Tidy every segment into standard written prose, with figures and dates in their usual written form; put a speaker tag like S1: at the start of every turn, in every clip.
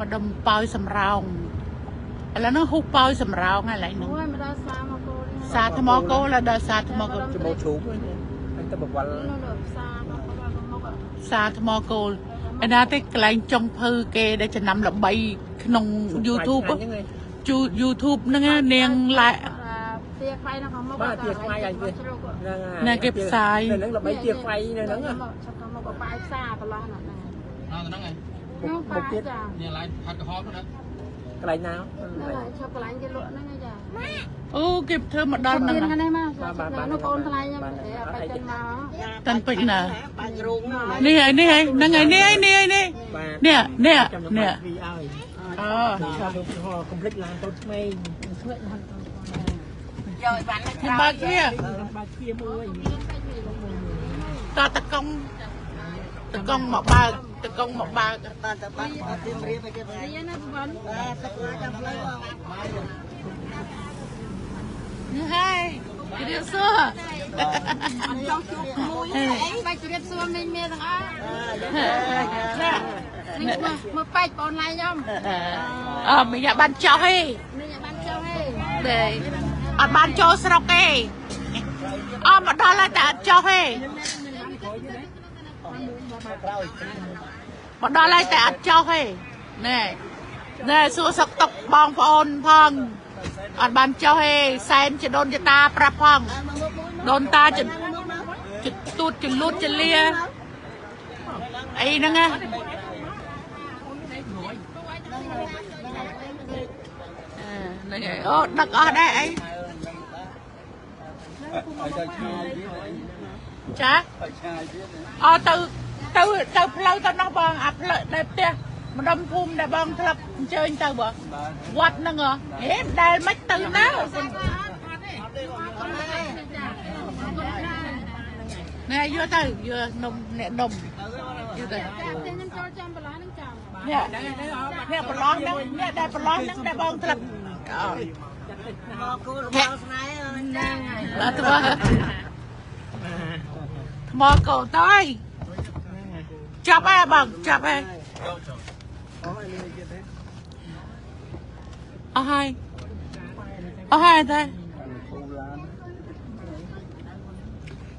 S1: ម្ដុំប៉ោយសំរោងឥឡូវហ្នឹងហ៊ូប៉ោយសំរោងហើយឥឡូវហ្នឹង
S2: អូយមកដល់សាមកគោល
S1: ផ្សារថ្មគោលដល់ផ្សារថ្មគោល
S3: ច្បោជ្រូកហើយទៅបវល
S2: នោះផ្សារមកមក
S1: ផ្សារថ្មគោលឯណាទេកន្លែងចុងភៅគេដែលចំណាំល្បីក្នុង YouTube
S3: ហ្នឹងឯង
S1: ជូ YouTube ហ្នឹងណានាងឡែ
S2: ទាខ្វៃនៅខាងមុខ
S3: បាទទាខ្វៃអញទៀតហ្នឹងហើយ
S1: ណាគេផ្សាយ
S3: នៅហ្នឹងល្បីទាខ្វៃនៅហ្នឹងណា
S2: ឆាប់ខាងមុខក៏បាយផ្សារប្រឡោះណាស់
S4: នៅហ្នឹងឯង
S2: នោះបាយចា
S4: នេះឡាយផាត់ក្រហមណា
S3: កន្លែងណា
S2: ហ្នឹងហើយឆាប់កន្លែងគេលក់ហ្នឹងឯងចា
S1: អូគេធ្វើមកដល់ហ្នឹង
S2: ទៀនហ្នឹងមកនោះបងថ្លៃខ្ញុំបែកចិនមក
S1: តាន់ពេជ្រណា
S5: បាញ់រោង
S1: នេះហើយនេះហើយហ្នឹងហើយនេះហើយនេះហើយនេះ
S3: បាទ
S1: នេះនេះ
S3: ចាំ
S1: នេះ
S3: វីឲ្យ
S1: អូ
S3: ចាំកុំភ្លេចឡានតូចក្មេង
S5: យកអីវ៉ាន់
S1: ខ្ញុំបើកទ្វារ
S3: បើកទ្វារមួយ
S1: តតកង់តកង់មកបើកតកង់មកបើក
S5: បានតែបានអត់ទៀមរៀបអីគេ
S2: នេះណាបង
S5: បាទទឹកឡាចាំផ្លូវបង
S1: នេះហើយជម្រាបសួរ
S5: ចង់ជួបមួយ
S2: បែកជម្រាបសួរមីងមេទាំងអស់
S1: ណា
S2: នេះមកបែកបងឡាយខ្ញុំ
S1: អើមិនយ៉ាបានចោះទេ
S2: មីងបានចុះហេ
S1: ទេអត់បានចូលស្រុកទេអស់មកដល់ហើយតែអត់ចោះទេមកដល់ហើយតែអត់ចោះទេណែណែសួរសុកតុកបងប្អូនផងអត់បានចោះទេសែនចដូនចតាប្រាប់ផងដូនតាចចទូតចលូតចលាអីហ្នឹងណាហ្នឹងហើយអូដឹកអស់ដែរអីចាអូទៅទៅទៅផ្លូវទៅនោះបងអាផ្លូវដែលផ្ទះម្ដុំភូមិដែលបងធ្លាប់អញ្ជើញទៅបងវត្តហ្នឹងហ៎ហេមិនដែលមិនទៅណាណែយកទៅយកនំអ្នកនំយកទៅ
S2: ខ្ញុំចូលចាំប្រឡោះហ្នឹងចាំ
S1: នេះនេះប្រឡោះហ្នឹងនេះដែលប្រឡោះហ្នឹងដែលបងធ្លាប់អូ
S5: មកគូរបងស្នេហ៍ហ្នឹងហើយ
S1: បាទថ្មថ្មកោតើយចាប់ហើយបងចាប់ហើយអស់ហើយអស់ហើយតែ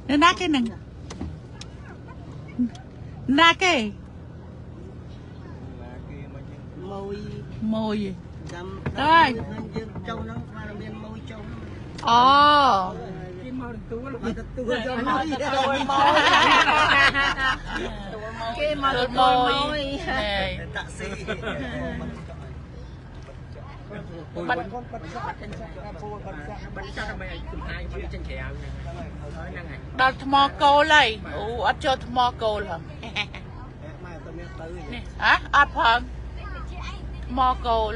S1: នៅណាគេនឹងណាគេ
S5: មួយ
S1: មួយ
S5: ចាំ
S1: តែ
S5: យើងចុះហ្នឹងស្មានមានមួយចុះ
S1: អូ
S3: គេមកទទួល
S5: ទទួលយកមួយ
S1: គេមកទទួលមួយ
S5: តាក់ស៊ី
S3: បាត់បាត់បាត់បាត់បាត់ចាក់ដើម្បីឲ្យចំហាយវាចេញក្រៅហ្នឹងហើយ
S1: ដល់ថ្មកោលហើយអូអត់ចូលថ្មកោលហ៎
S5: ម៉ែទៅមានទៅ
S1: នេះហ៎អត់ផងថ្មកោល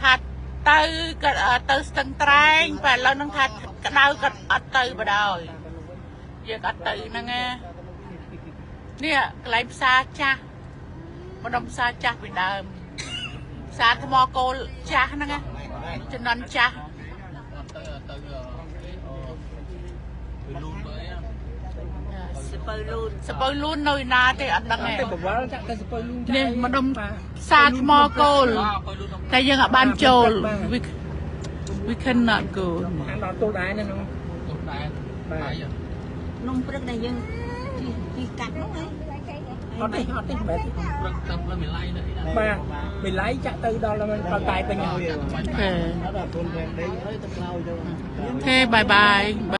S1: ថាទៅក៏ទៅស្ទឹងត្រែងតែឥឡូវហ្នឹងថាក្តៅក៏អត់ទៅបដ ாய் យើងអត់ទៅហ្នឹងណានេះកន្លែងផ្សារចាស់ម្ដុំផ្សារចាស់ពីដើមផ្សារថ្មកោលចាស់ហ្នឹងណាចំណន់ចាស់
S4: ទៅទៅអូលូនទៅអី
S5: សពៅលូន
S1: សពៅលូននៅណាទេអត់ដឹងទេ
S3: ទៅបវលចាក់ទៅសពៅលូន
S1: នេះម្ដុំផ្សារថ្មកោលតែយើងអត់បានចូល we cannot go
S3: អានដល់ទល់ដែរហ្នឹង
S4: ទុំដែរ
S3: បាទ
S5: នំព្រឹកដែលយើងជីកាត់នោះហ៎
S3: អត់ទេអត់ទេមែន
S4: ព្រឹកទៅផ្លូវមីឡៃទៅ
S3: បាទមីឡៃចាក់ទៅដល់ដល់តែពេញ
S1: okay okay bye bye.